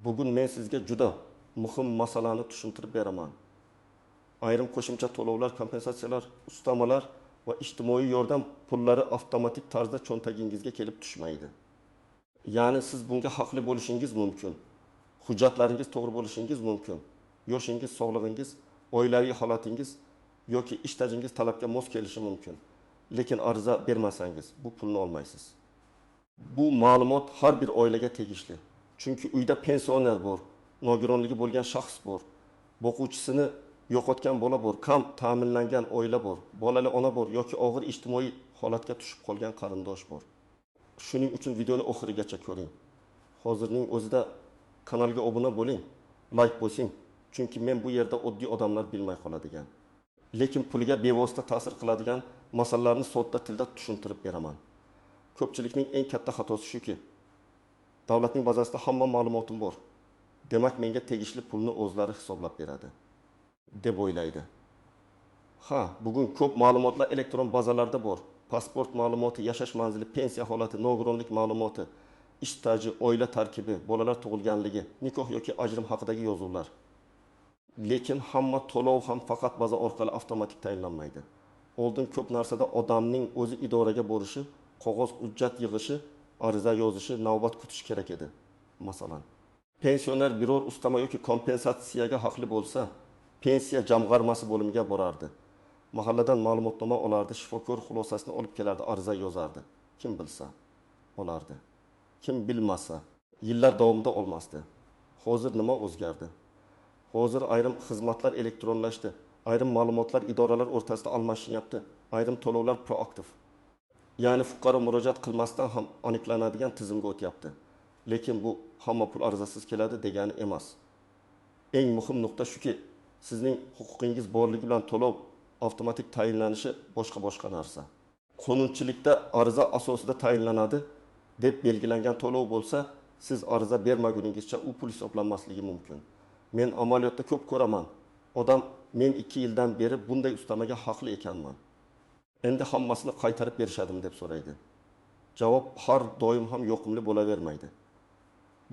Bugun men sizga juda muhim masalani tushuntirib beraman. Ayrim qo'shimcha to'lovlar, kompensatsiyalar, ustamalar va ijtimoiy yordam pullari avtomatik tarzda cho'ntagingizga kelib tushmaydi. Ya'ni siz bunga haqli bo'lishingiz mumkin. Hujjatlaringiz to'g'ri bo'lishingiz mumkin. Yoshingiz, sog'lig'ingiz, oilaviy holatingiz yoki ish stajingiz talabga mos kelishi mumkin. Lekin ariza bermasangiz bu pulni olmaysiz. Bu ma'lumot har bir oilaga tegishli. Chunki uyda pensioner bor, nogironligi bo'lgan shaxs bor, boquvchisini yo'qotgan bola bor, kam ta'minlangan oila bor, bolali ona bor yoki og'ir ijtimoiy holatga tushib qolgan qarindosh bor. Shuning uchun videoni oxirigacha ko'ring. Hozirning o'zida kanalga obuna bo'ling, like bosing, chunki men bu yerda oddiy odamlar bilmay qoladigan, lekin pulga bevosita ta'sir qiladigan masalalarni sodda tilda tushuntirib beraman. Ko'pchilikning eng katta xatosi shuki, davlatning bazasida hamma ma'lumotim bor, demak menga tegishli pulni o'zlari hisoblab beradi deb o'ylaydi. Ha, bugun ko'p ma'lumotlar elektron bazalarda bor. Pasport ma'lumoti, yashash manzili, pensiya holati, nogironlik ma'lumoti, ish staji, oila tarkibi, bolalar tug'ilganligi, nikoh yoki ajrim haqidagi yozuvlar. Lekin hamma to'lov ham faqat baza orqali avtomatik tayinlanmaydi. Oldin ko'p narsada odamning o'zi idoraga borishi, qog'oz hujjat yig'ishi, ariza yozishi, navbat kutish kerak edi. Masalan, pensioner biror ustama yoki kompensatsiyaga haqli bo'lsa, pensiya jamg'armasi bo'limiga borardi. Mahalladan ma'lumotnoma olardi, shifokor xulosasini olib kelardi, ariza yozardi. Kim bilsa olardi. Kim bilmasa yillar davomida olmasdi. Hozir nima o'zgardi? Hozir ayrim xizmatlar elektronlashdi, ayrim ma'lumotlar idoralar o'rtasida almashinyapti, ayrim to'lovlar proaktiv. Ya'ni fuqaro murojaat qilmasdan ham aniqlanadigan tizimga o'tyapti. Lekin bu hamma pul arizasiz keladi degani emas. Eng muhim nuqta shuki, sizning huquqingiz borligi bilan to'lov avtomatik tayinlanishi boshqa narsa. Qonunchilikda ariza asosida tayinlanadi deb belgilangan to'lov bo'lsa, siz ariza bermaguningizcha u pul hisoblanmasligi mumkin. Men amaliyotda ko'p ko'raman. Odam men 2 yildan beri bunday ustamaga haqli ekanman. Endi hammasini qaytarib berishadimi deb so'raydi. Javob har doim ham yoqimli bo'lavermaydi.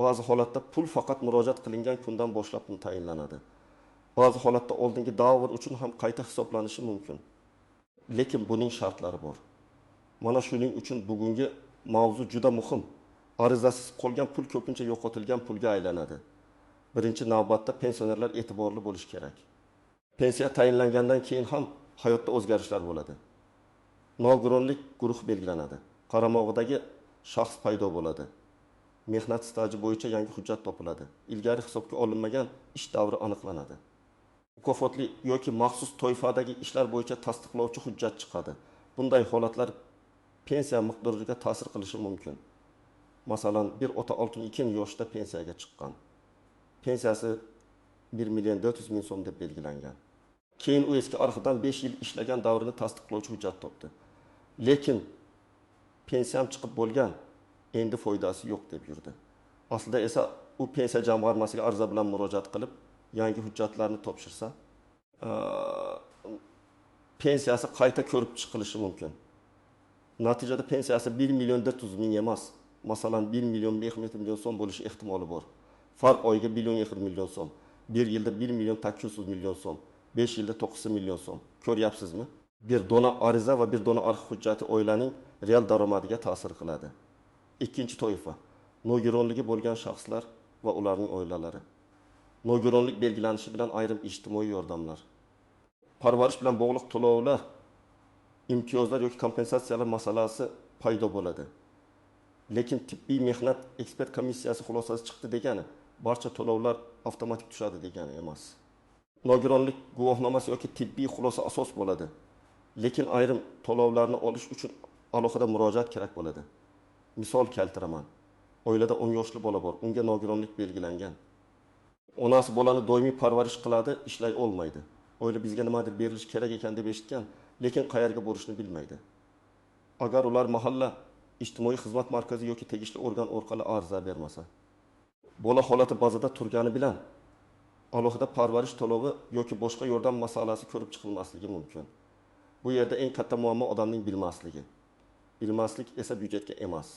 Ba'zi holatda pul faqat murojaat qilingan kundan boshlab tayinlanadi. Ba'zi holatda oldingi davr uchun ham qayta hisoblanishi mumkin. Lekin buning shartlari bor. Mana shuning uchun bugungi mavzu juda muhim. Arizasiz qolgan pul ko'pincha yo'qotilgan pulga aylanadi. Birinchi navbatda pensionerlar e'tiborli bo'lishi kerak. Pensiya tayinlangandan keyin ham hayotda o'zgarishlar bo'ladi. Nogironlik guruhi belgilanadi. Qaramog'idagi shaxs paydo bo'ladi. Mehnat staji bo'yicha yangi hujjat topiladi. Ilgari hisobga olinmagan ish davri aniqlanadi. Mukofotli yoki maxsus toifadagi ishlar bo'yicha tasdiqlovchi hujjat chiqadi. Bunday holatlar pensiya miqdoriga ta'sir qilishi mumkin. Masalan, bir ota 62 yoshda pensiyaga chiqqan. Pensiyasi 1 million 400 ming so'm deb belgilangan. Keyin u eski arxivdan 5 yil ishlagan davrini tasdiqlovchi hujjat topdi. Lekin pensiyam chiqib bo'lgan, endi foydasi yo'q deb yurdi. Aslida esa u pensiya jamg'armasiga ariza bilan murojaat qilib, yangi hujjatlarni topshirsa, pensiyasi qayta ko'rib chiqilishi mumkin. Natijada pensiyasi 1 million 400 ming emas, masalan 1 million 500 million so'm bo'lishi ehtimoli bor. Farq oyiga 1 million 2 million so'm, 1 yilda 1 million 800 million so'm, 5 yilda 9 million so'm. Ko'ryapsizmi? Bir dona ariza va bir dona arxiv hujjati oilaning real daromadiga ta'sir qiladi. Ikkinchi toifa nogironligi bo'lgan shaxslar va ularning oilalari. Nogironlik belgilanishi bilan ayrim ijtimoiy yordamlar, parvarish bilan bog'liq to'lovlar, imtiyozlar yoki kompensatsiyalar masalasi paydo bo'ladi. Lekin tibbiy mehnat ekspert komissiyasi xulosasi chiqdi degani barcha to'lovlar avtomatik tushadi degani emas. Nogironlik guvohnomasi yoki tibbiy xulosa asos bo'ladi. Lekin ayrim to'lovlarni olish uchun alohida murojaat kerak bo'ladi. Misol keltiraman. Oilada 10 yoshli bola bor, unga nogironlik belgilangan. Onasi bolani doimiy parvarish qiladi, ishlay olmaydi. Oila bizga nimadir berilishi kerak ekan deb eshitgan, lekin qayerga borishni bilmaydi. Agar ular mahalla ijtimoiy xizmat markazi yoki tegishli organ orqali ariza bermasa, bola holati bazada turgani bilan alohida parvarish to'lovi yoki boshqa yordam masalasi ko'rib chiqilmasligi mumkin. Bu yerda eng katta muammo odamning bilmasligi. Bilmaslik esa byudjetga emas,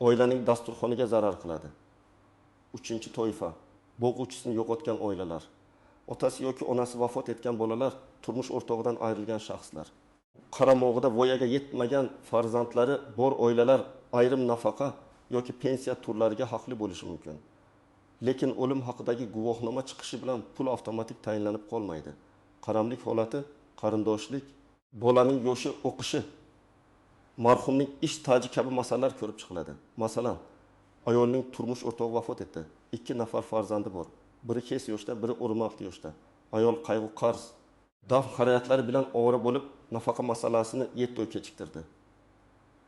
oilaning dasturxoniga zarar qiladi. Uchinchi toifa boquvchisini yo'qotgan oilalar. Otasi yoki onasi vafot etgan bolalar, turmush o'rtog'idan ayrilgan shaxslar. Qaramog'ida voyaga yetmagan farzandlari bor oilalar ayrim nafaqa yoki pensiya turlariga haqli bo'lishi mumkin. Lekin o'lim haqidagi guvohnoma chiqishi bilan pul avtomatik tayinlanib qolmaydi. Qaramlik holati, qarindoshlik, bolaning yoshi, o'qishi, marhumning ish staji kabi masalalar ko'rib chiqiladi. Masalan, ayolning turmush o'rtog'i vafot etdi. 2 nafar farzandi bor. Biri 8 yoshda, biri 16 yoshda. Ayol qayg'u qarz, dafn xarajatlari bilan ovora bo'lib, nafaqa masalasini 7 oy kechiktirdi.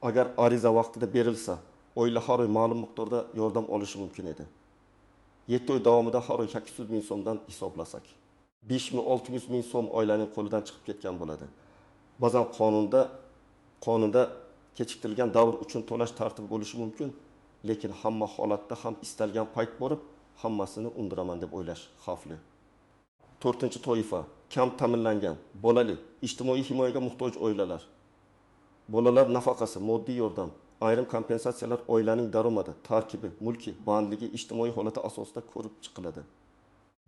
Agar ariza vaqtida berilsa, oila har oy ma'lum miqdorda yordam olishi mumkin edi. 7 oy davomida har oy 800 ming so'mdan hisoblasak, 5 600 ming so'm oilaning qo'lidan chiqib ketgan bo'ladi. Ba'zan qonunda kechiktirilgan davr uchun to'lash tartibi bo'lishi mumkin, lekin hamma holatda ham istalgan payt borib, hammasini undiraman deb o'ylash xavfli. 4-chi toifa kam ta'minlangan, bolali, ijtimoiy himoyaga muhtoj oilalar. Bolalar nafaqasi, moddiy yordam, ayrim kompensatsiyalar oilaning daromadi, tarkibi, mulki, bandligi, ijtimoiy holati asosida ko'rib chiqiladi.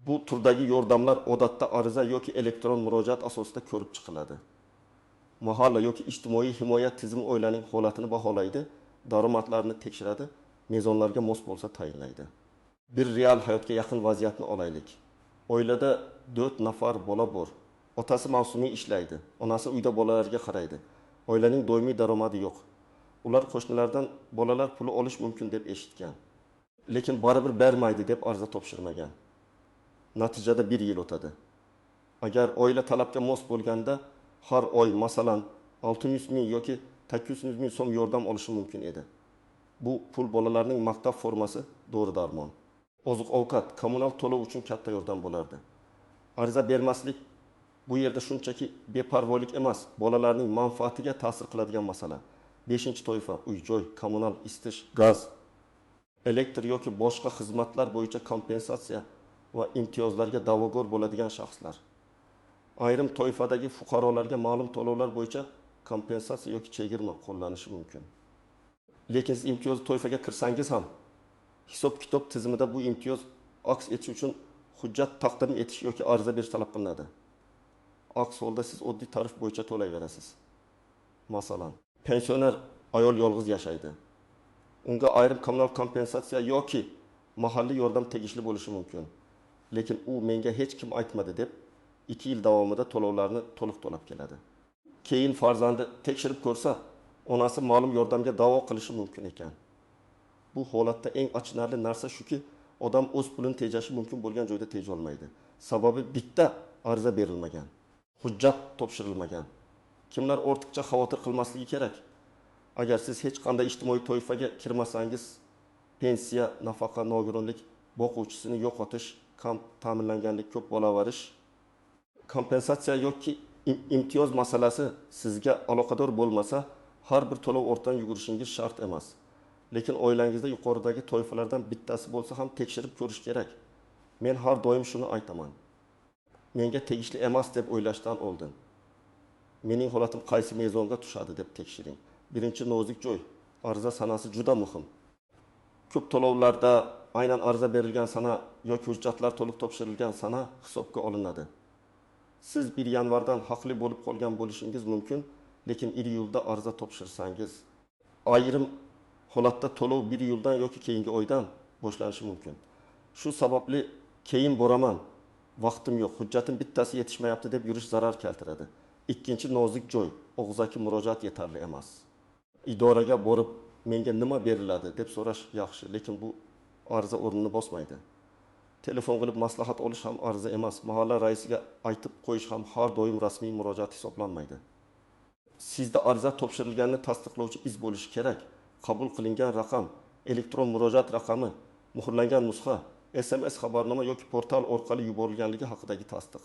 Bu turdagi yordamlar odatda ariza yoki elektron murojaat asosida ko'rib chiqiladi. Mahalla yoki ijtimoiy himoya tizimi oilaning holatini baholaydi, daromadlarini tekshiradi, mezonlarga mos bo'lsa tayinlaydi. Bir real hayotga yaqin vaziyatni olaylik. Oilada 4 nafar bola bor. Otasi mavsumiy ishlaydi, onasi uyda bolalarga qaraydi. Oilaning doimiy daromadi yo'q. Ular qo'shnilardan bolalar puli olish mumkin deb eshitgan. Lekin baribir bermaydi deb ariza topshirmagan. Natijada 1 yil o'tadi. Agar oila talabga mos bo'lganda har oy masalan 600 ming yoki 800 ming so'm yordam olishi mumkin edi. Bu pul bolalarning maktab formasi, dori-darmon, oziq-ovqat, kommunal to'lov uchun katta yordam bo'lardi. Ariza bermaslik bu yerda shunchaki beparvolik emas, bolalarning manfaatiga ta'sir qiladigan masala. 5-chi toifa uy-joy, kommunal isitish, gaz, elektr yoki boshqa xizmatlar bo'yicha kompensatsiya va imtiyozlarga da'vogor bo'ladigan shaxslar. Ayrim toifadagi fuqarolarga ma'lum to'lovlar bo'yicha kompensatsiya yoki chegirma qo'llanishi mumkin. Lekin siz imtiyoz toifaga kirsangiz ham hisob-kitob tizimida bu imtiyoz aks etish uchun hujjat taqdim etish yoki ariza berish talab qilinadi. Aks holda siz oddiy tarif bo'yicha to'layverasiz. Masalan, pensioner ayol yolg'iz yashaydi. Unga ayrim kommunal kompensatsiya yoki mahalliy yordam tegishli bo'lishi mumkin. Lekin u menga hech kim aytmadi deb 2 yil davomida to'lovlarni to'liq to'lab keladi. Keyin farzandi tekshirib ko'rsa, onasi ma'lum yordamga da'vo qilishi mumkin ekan. Bu holatda eng achinarli narsa shuki, odam o'z pulini tejashi mumkin bo'lgan joyda tejolmaydi. Sababi bitta ariza berilmagan, hujjat topshirilmagan. Kimlar ortiqcha xavotir qilmasligi kerak? Agar siz hech qanday ijtimoiy toifaga kirmasangiz, pensiya, nafaqa, nogironlik, boquvchisini yo'qotish, kam ta'minlanganlik, ko'p bolavarish, kompensatsiya yoki imtiyoz masalasi sizga aloqador bo'lmasa, har bir to'lov ortidan yugurishingiz shart emas. Lekin oilangizda yuqoridagi toifalardan bittasi bo'lsa ham tekshirib ko'rish kerak. Men har doim shuni aytaman. Menga tegishli emas deb o'ylashdan oldin mening holatim qaysi mezonga tushadi deb tekshiring. Birinchi nozik joy, ariza sanasi juda muhim. Ko'p to'lovlarda aynan ariza berilgan sana yoki hujjatlar to'liq topshirilgan sana hisobga olinadi. Siz 1 yanvardan haqli bo'lib qolgan bo'lishingiz mumkin, lekin iyulda ariza topshirsangiz, ayrim holatda to'lov 1 iyuldan yoki keyingi oydan boshlanishi mumkin. Shu sababli keyin boraman, vaqtim yo'q, hujjatim bittasi yetishmayapti deb yurish zarar keltiradi. Ikkinchi nozik joy, og'zaki murojaat yetarli emas. Idoraga borib menga nima beriladi deb so'rash yaxshi, lekin bu ariza o'rnini bosmaydi. Telefon qilib maslahat olish ham ariza emas, mahalla raisiga aytib qo'yish ham har doim rasmiy murojaat hisoblanmaydi. Sizda ariza topshirilganini tasdiqlovchi iz bo'lishi kerak. Qabul qilingan raqam, elektron murojaat raqami, muhrlangan nusxa, SMS xabarnoma yoki portal orqali yuborilganligi haqidagi tasdiq.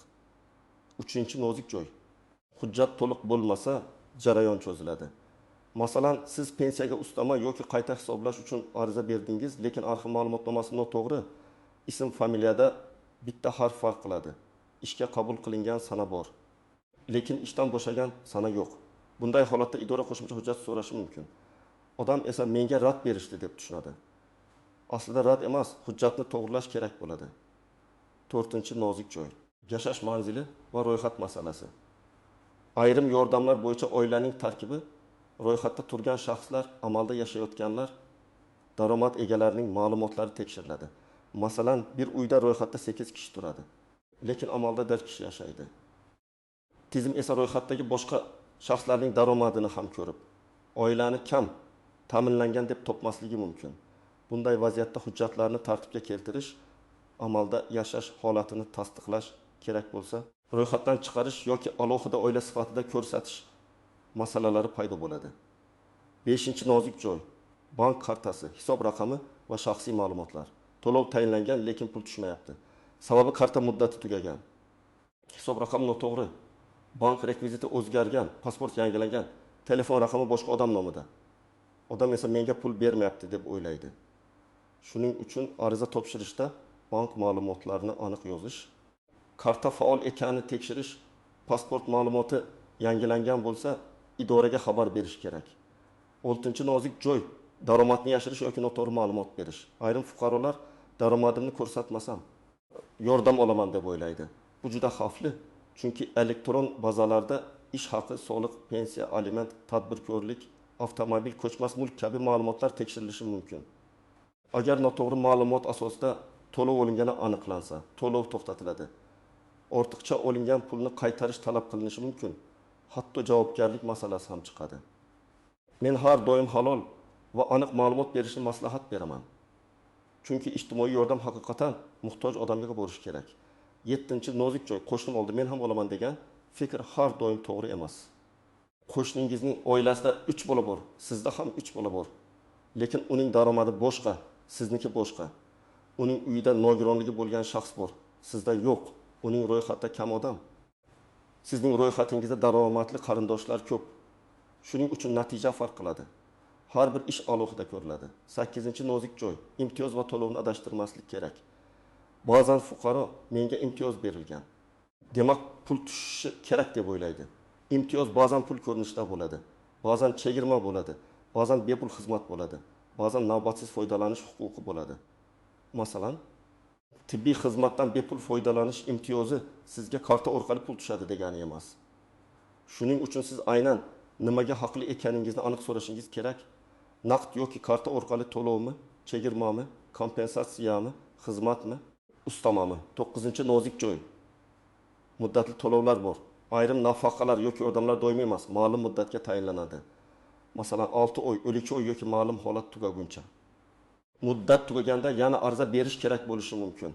Uchinchi nozik joy. Hujjat to'liq bo'lmasa, jarayon cho'ziladi. Masalan, siz pensiyaga ustama yoki qayta hisoblash uchun ariza berdingiz, lekin arxiv ma'lumotnomasi noto'g'ri, ism familiyada bitta harf farq qiladi. Ishga qabul qilingan sana bor, lekin ishdan bo'shagan sana yo'q. Bunday holatda idora qo'shimcha hujjat so'rashi mumkin. Odam esa menga rad berishdi deb tushunadi. Aslida rad emas, hujjatni to'g'rilash kerak bo'ladi. To'rtinchi nozik joy: yashash manzili va ro'yxat masalasi. Ayrim yordamlar bo'yicha oilaning tarkibi, ro'yxatda turgan shaxslar, amalda yashayotganlar, daromad egalarining ma'lumotlari tekshiriladi. Masalan, bir uyda ro'yxatda 8 kishi turadi, lekin amalda 4 kishi yashaydi. Tizim esa ro'yxatdagi boshqa shaxslarning daromadini ham ko'rib, oilani kam ta'minlangan deb topmasligi mumkin. Bunday vaziyatda hujjatlarni tartibga keltirish, amalda yashash holatini tasdiqlash kerak bo'lsa, ro'yxatdan chiqarish yoki alohida oila sifatida ko'rsatish masalalari paydo bo'ladi. Beshinchi nozik joy: bank kartasi, hisob raqami va shaxsiy ma'lumotlar. To'lov tayinlangan, lekin pul tushmayapti. Sababi karta muddati tugagan. Hisob raqami noto'g'ri. Bank rekviziti o'zgargan, pasport yangilangan, telefon raqami boshqa odam nomida. Odam esa menga pul bermayapti deb o'ylaydi. Shuning uchun ariza topshirishda bank ma'lumotlarini aniq yozish, karta faol ekanini tekshirish, pasport ma'lumoti yangilangan bo'lsa, idoraga xabar berish kerak. Oltinchi nozik joy: daromadni yashirish yoki noto'g'ri ma'lumot berish. Ayrim fuqarolar daromadimni ko'rsatmasam yordam olaman deb o'ylaydi. Bu juda xavfli, chunki elektron bazalarda ish haqi, soliq, pensiya, aliment, tadbirkorlik, avtomobil, ko'chmas mulk kabi ma'lumotlar tekshirilishi mumkin. Agar noto'g'ri ma'lumot asosida to'lov olingani aniqlansa, to'lov to'xtatiladi. Ortiqcha olingan pulni qaytarish talab qilinishi mumkin. Hatto javobgarlik masalasi ham chiqadi. Men har doim halol va aniq ma'lumot berishni maslahat beraman. Chunki ijtimoiy yordam haqiqatan muhtoj odamga borishi kerak. Yettinchi nozik joy: qo'shnim oldi, men ham olaman degan fikr har doim to'g'ri emas. Qo'shningizning oilasida 3 bola bor, sizda ham 3 bola bor. Lekin uning daromadi boshqa, sizniki boshqa. Uning uyida nogironligi bo'lgan shaxs bor, sizda yo'q. Uning ro'yxatida kam odam. Sizning ro'yxatingizda daromadli qarindoshlar ko'p. Shuning uchun natija farq qiladi. Har bir ish alohida ko'riladi. Sakkizinchi nozik joy: imtiyoz va to'lovni adashtirmaslik kerak. Ba'zan fuqaro menga imtiyoz berilgan, demak pul tushishi kerak deb o'ylaydi. Imtiyoz ba'zan pul ko'rinishida bo'ladi, ba'zan chegirma bo'ladi, ba'zan bepul xizmat bo'ladi, ba'zan navbatsiz foydalanish huquqi bo'ladi. Masalan, tibbiy xizmatdan bepul foydalanish imtiyozi sizga karta orqali pul tushadi degani emas. Shuning uchun siz aynan nimaga haqli ekaningizni aniq so'rashingiz kerak. Naqd yoki karta orqali to'lovmi, chegirmami, kompensatsiyami, xizmatmi, ustamami? To'qqizinchi nozik joy: muddatli to'lovlar bor. Ayrim nafaqalar yoki yordamlar doimiy emas, ma'lum muddatga tayinlanadi. Masalan, 6 oy, 12 oy yoki ma'lum holat tugaguncha. Muddat tugaganda yana ariza berish kerak bo'lishi mumkin.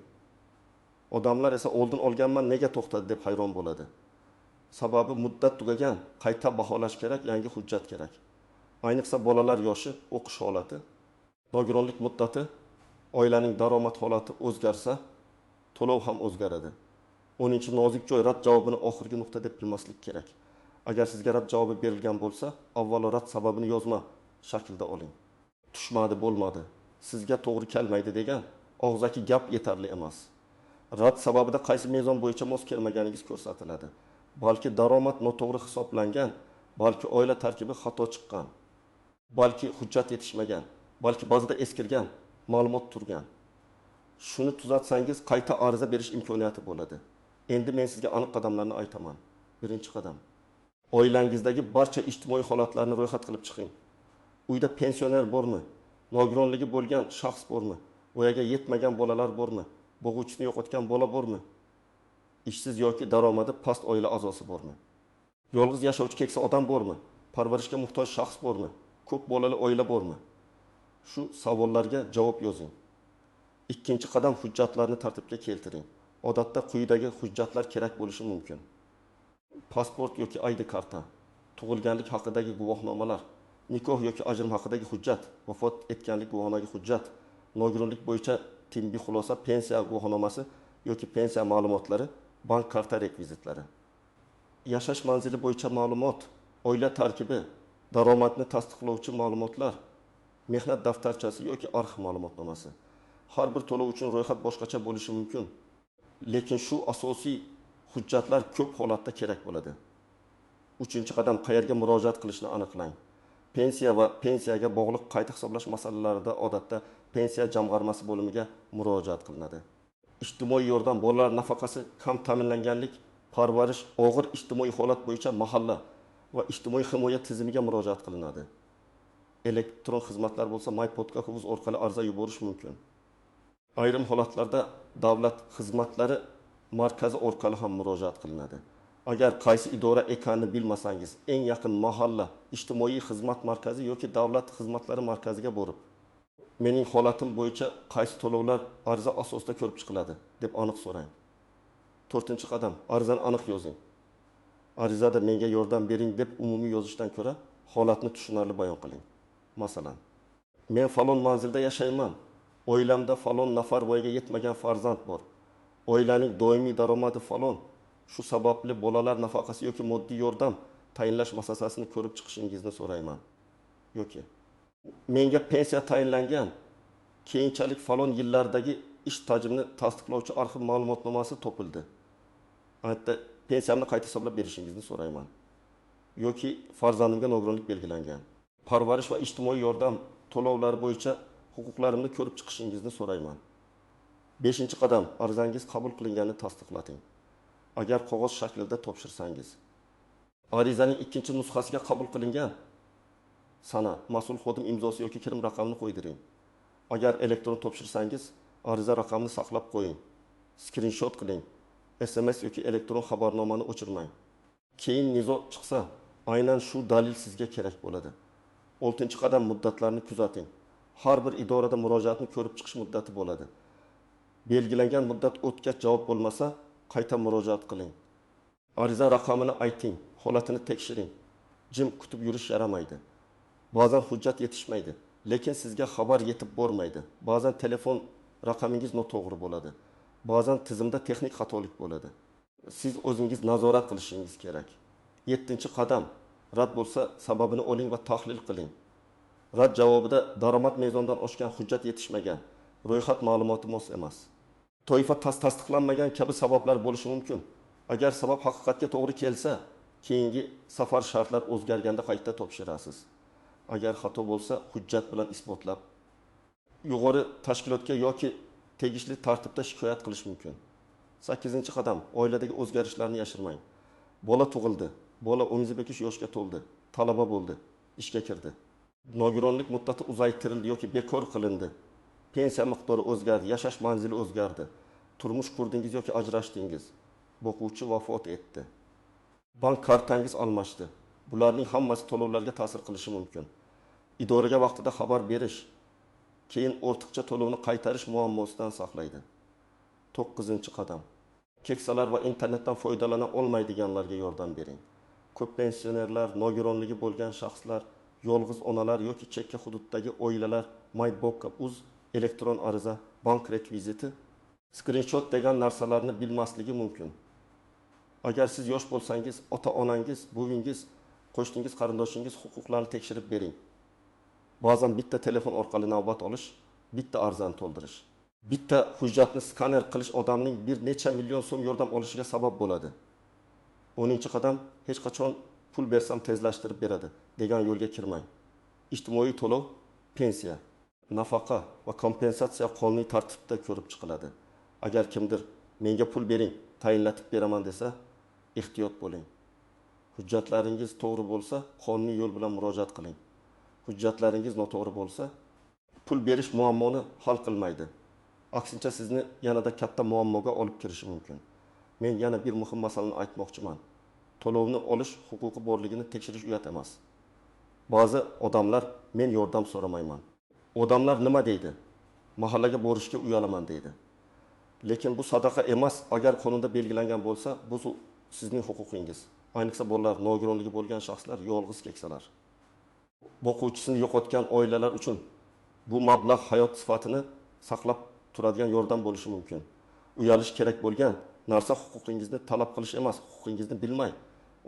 Odamlar esa oldin olganman, nega to'xtadi deb hayron bo'ladi. Sababi muddat tugagan, qayta baholash kerak, yangi hujjat kerak. Ayniqsa bolalar yoshi, o'qish holati, nogironlik muddati, oilaning daromad holati o'zgarsa, to'lov ham o'zgaradi. 10 nozik joy: rad javobini oxirgi nuqta deb bilmaslik kerak. Agar sizga rad javobi berilgan bo'lsa, avvalo rad sababini yozma shaklda oling. Tushmadi, bo'lmadi, sizga to'g'ri kelmaydi degan og'zaki gap yetarli emas. Rad sababida qaysi mezon bo'yicha mos kelmaganingiz ko'rsatiladi. Balki daromad noto'g'ri hisoblangan, balki oila tarkibi xato chiqqan, balki hujjat yetishmagan, balki ba'zida eskirgan ma'lumot turgan. Shuni tuzatsangiz qayta ariza berish imkoniyati bo'ladi. Endi men sizga aniq qadamlarni aytaman. Birinchi qadam: oilangizdagi barcha ijtimoiy holatlarni ro'yxat qilib chiqing. Uyda pensioner bormi? Nogironligi bo'lgan shaxs bormi? Voyaga yetmagan bolalar bormi? Bo'g'uvchisini yo'qotgan bola bormi? Ishsiz yoki daromadi past oila a'zosi bormi? Yolg'iz yashovchi keksa odam bormi? Parvarishga muhtoj shaxs bormi? Ko'p bolali oila bormi? Shu savollarga javob yozing. Ikkinchi qadam: hujjatlarni tartibga keltiring. Odatda quyidagi hujjatlar kerak bo'lishi mumkin: pasport yoki ID karta, tug'ilganlik haqidagi guvohnomalar, nikoh yoki ajrim haqidagi hujjat, vafot etganlik guvohnomagi hujjat, nogironlik bo'yicha tibbiy xulosa, pensiya guvohnomasi yoki pensiya ma'lumotlari, bank karta rekvizitlari. Yashash manzili bo'yicha ma'lumot, oila tarkibi, daromadni tasdiqlovchi ma'lumotlar, mehnat daftarchasi yoki arxiv ma'lumotnomasi. Har bir to'lov uchun ro'yxat boshqacha bo'lishi mumkin, lekin shu asosiy hujjatlar ko'p holatda kerak bo'ladi. Uchinchi qadam: qayerga murojaat qilishni aniqlang. Pensiya va pensiyaga bog'liq qayta hisoblash masalalarida odatda Pensiya jamg'armasi bo'limiga murojaat qilinadi. Ijtimoiy yordam, bolalar nafaqasi, kam ta'minlanganlik, parvarish, og'ir ijtimoiy holat bo'yicha mahalla va ijtimoiy himoya tizimiga murojaat qilinadi. Elektron xizmatlar bo'lsa, mypodka.uz orqali ariza yuborish mumkin. Ayrim holatlarda davlat xizmatlari markazi orqali ham murojaat qilinadi. Agar qaysi idora ekanini bilmasangiz, eng yaqin mahalla, ijtimoiy xizmat markazi yoki davlat xizmatlari markaziga borib, mening holatim bo'yicha qaysi to'lovlar ariza asosida ko'rib chiqiladi deb aniq so'rang. 4-qadam, arizani aniq yozing. Arizada menga yordam bering deb umumiy yozishdan ko'ra holatni tushunarli bayon qiling. Masalan, men falon manzilda yashayman. Oilamda falon nafar voyaga yetmagan farzand bor. Oilaning doimiy daromadi falon. Shu sababli bolalar nafaqasi yoki moddiy yordam tayinlash masalasini ko'rib chiqishingizni so'rayman. Yoki menga pensiya tayinlangan, keyinchalik falon yillardagi ish stajimni tasdiqlovchi arxiv ma'lumotnomasi topildi. Albatta pensiyamni qayta hisoblab berishingizni so'rayman. Yoki farzandimga nogironlik belgilangan. Parvarish va ijtimoiy yordam to'lovlari bo'yicha huquqlarimni ko'rib chiqishingizni so'rayman. 5-qadam, arizangiz qabul qilinganini tasdiqlating. Agar qog'oz shaklida topshirsangiz, arizaning 2-nusxasiga qabul qilingan sana, mas'ul xodim imzosi yoki kirim raqamini qo'ydiring. Agar elektron topshirsangiz, ariza raqamini saqlab qo'ying. Skrinshot qiling. SMS yoki elektron xabarnomani o'chirmang. Keyin nizo chiqsa, aynan shu dalil sizga kerak bo'ladi. 6-qadam, muddatlarni kuzating. Har bir idorada murojaatni ko'rib chiqish muddati bo'ladi. Belgilangan muddat o'tgach javob bo'lmasa, qayta murojaat qiling. Ariza raqamini ayting, holatini tekshiring. Jim kutib yurish yaramaydi. Ba'zan hujjat yetishmaydi, lekin sizga xabar yetib bormaydi. Ba'zan telefon raqamingiz noto'g'ri bo'ladi. Ba'zan tizimda texnik xatolik bo'ladi. Siz o'zingiz nazorat qilishingiz kerak. 7-qadam, rad bo'lsa sababini oling va tahlil qiling. Rad javobida daromad mezonidan oshgan hujjat yetishmagan, ro'yxat ma'lumoti mos emas, toifa tasdiqlanmagan kabi sabablar bo'lishi mumkin. Agar sabab haqiqatga to'g'ri kelsa, keyingi safar shartlar o'zgarganda qayta topshirasiz. Agar xato bo'lsa, hujjat bilan isbotlab yuqori tashkilotga yoki tegishli tartibda shikoyat qilish mumkin. 8-qadam, oiladagi o'zgarishlarni yashirmang. Bola tug'ildi, bola 18 yoshga to'ldi, talaba bo'ldi, ishga kirdi. Nogironlik muddati uzaytirildi yoki bekor qilindi. Pensiya miqdori o'zgardi, yashash manzili o'zgardi. Turmush qurdingiz yoki ajrashdingiz. Boquvchi vafot etdi. Bank kartangiz almashdi. Bularning hammasi to'lovlarga ta'sir qilishi mumkin. Idoraga vaqtida xabar berish, keyin ortiqcha to'lovni qaytarish muammosidan saqlaydi. 9-qadam. Keksalar va internetdan foydalana olmaydiganlarga yordam bering. Ko'p pensionerlar, nogironligi bo'lgan shaxslar, yolg'iz onalar yoki chekka hududdagi oilalar myboka.uz elektron ariza, bank rekviziti, skrinshot degan narsalarni bilmasligi mumkin. Agar siz yosh bo'lsangiz, ota-onangiz, buvingiz, qo'shningiz, qarindoshingiz huquqlarini tekshirib bering. Ba'zan bitta telefon orqali navbat olish, bitta arizani to'ldirish, bitta hujjatni skaner qilish odamning bir necha million so'm yordam olishiga sabab bo'ladi. 10-qadam, hech qachon pul bersam tezlashtirib beradi degan yo'lga kirmang. Ijtimoiy to'lov, pensiya, nafaqa va kompensatsiya qonuniy tartibda ko'rib chiqiladi. Agar kimdir menga pul bering, tayinlatib beraman desa, ehtiyot bo'ling. Hujjatlaringiz to'g'ri bo'lsa, qonuniy yo'l bilan murojaat qiling. Hujjatlaringiz noto'g'ri bo'lsa, pul berish muammoni hal qilmaydi. Aksincha sizni yanada katta muammoga olib kirishi mumkin. Men yana bir muhim masalani aytmoqchiman. To'lovni olish huquqi borligini tekshirish uyat emas. Ba'zi odamlar men yordam so'ramayman. Odamlar nima deydi? Mahallaga borishga uyalaman deydi. Lekin bu sadaqa emas, agar qonunda belgilangan bo'lsa, bu sizning huquqingiz. Ayniqsa bolalar, nogironligi bo'lgan shaxslar, yolg'iz keksalar. Boquvchisini yo'qotgan oilalar uchun bu mablag' hayot sifatini saqlab turadigan yordam bo'lishi mumkin. Uyalish kerak bo'lgan narsa huquqingizni talab qilish emas, huquqingizni bilmay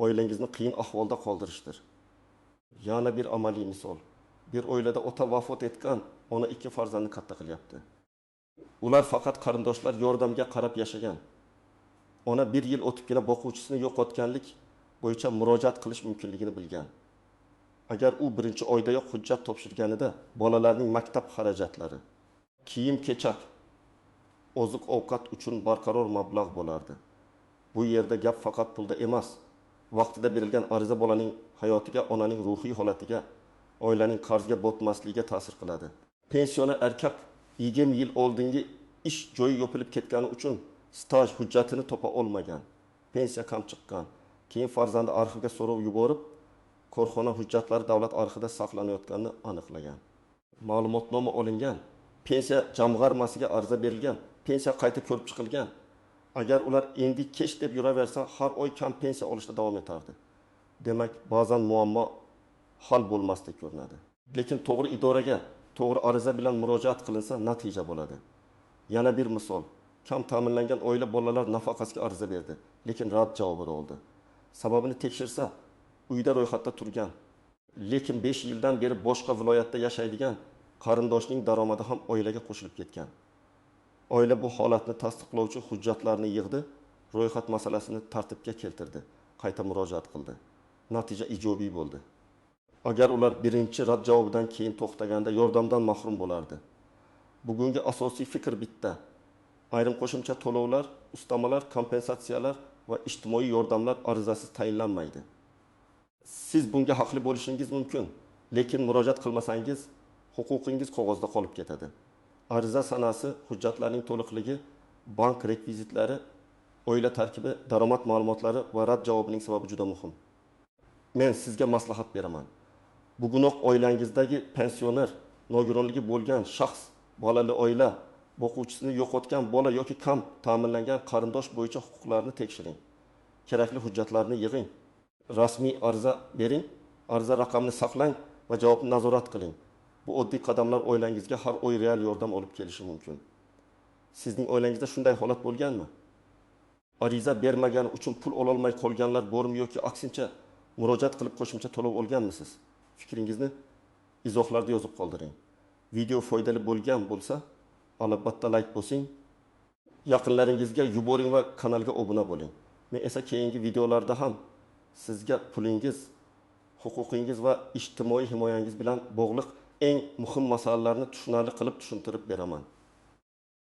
oilangizni qiyin ahvolda qoldirishdir. Yana bir amaliy misol. Bir oilada ota vafot etgan, ona 2 farzandni katta qilyapti. Ular faqat qarindoshlar yordamga qarab yashagan. Ona bir yil o'tibgina boquvchisini yo'qotganlik bo'yicha murojaat qilish mumkinligini bilgan. Agar u birinchi oydayoq hujjat topshirganida bolalarning maktab xarajatlari, Kiyim-kechak, oziq-ovqat uchun barqaror mablag' bo'lardi. Bu yerda gap faqat pulda emas. Vaqtida berilgan ariza bolaning hayotiga, onaning ruhiy holatiga, oilaning qarzga botmasligiga ta'sir qiladi. Pensioner erkak 20 yil oldingi ish joyi yopilib ketgani uchun staj hujjatini topa olmagan. Pensiya kam chiqqan. Keyin farzandi arxivga so'rov yuborib, korxona hujjatlari davlat arxivida saqlanayotganini aniqlagan. Ma'lumotnoma olingan, pensiya jamg'armasiga ariza berilgan, pensiya qayta ko'rib chiqilgan. Agar ular endi kech deb yuraversa, har oy kam pensiya olishda davom etardi. Demak, ba'zan muammo hal bo'lmasdek ko'rinadi. Lekin to'g'ri idoraga, to'g'ri ariza bilan murojaat qilinsa, natija bo'ladi. Yana bir misol. Kam ta'minlangan oila bolalar nafaqasiga ariza berdi, lekin rad javobini oldi. Sababini tekshirsa, uyda ro'yxatda turgan, lekin 5 yildan beri boshqa viloyatda yashaydigan qarindoshning daromadi ham oilaga qo'shilib ketgan. Oila bu holatni tasdiqlovchi hujjatlarni yig'di, ro'yxat masalasini tartibga keltirdi, qayta murojaat qildi. Natija ijobiy bo'ldi. Agar ular birinchi rad javobidan keyin to'xtaganda yordamdan mahrum bo'lardi. Bugungi asosiy fikr bitta. Ayrim qo'shimcha to'lovlar, ustamalar, kompensatsiyalar va ijtimoiy yordamlar arizasiz tayinlanmaydi. Siz bunga haqli bo'lishingiz mumkin, lekin murojaat qilmasangiz, huquqingiz qog'ozda qolib ketadi. Ariza sanasi, hujjatlarning to'liqligi, bank rekvizitlari, oila tarkibi, daromad ma'lumotlari va rad javobining sababi juda muhim. Men sizga maslahat beraman. Bugunoq oilangizdagi pensioner, nogironligi bo'lgan shaxs, bolali oila, boquvchisini yo'qotgan bola yoki kam ta'minlangan qarindosh bo'yicha huquqlarini tekshiring. Kerakli hujjatlarni yig'ing. Rasmiy ariza bering, ariza raqamini saqlang va javobni nazorat qiling. Bu oddiy qadamlar oilangizga har oy real yordam olib kelishi mumkin. Sizning oilangizda shunday holat bo'lganmi? Ariza bermagani uchun pul ololmay qolganlar bormi yoki aksincha murojaat qilib qo'shimcha to'lov olganmisiz? Fikringizni izohlarda yozib qoldiring. Video foydali bo'lgan bo'lsa, albatta like bosing, yaqinlaringizga yuboring va kanalga obuna bo'ling. Men esa keyingi videolarda ham sizga pulingiz, huquqingiz va ijtimoiy himoyangiz bilan bog'liq eng muhim masalalarni tushunarli qilib tushuntirib beraman.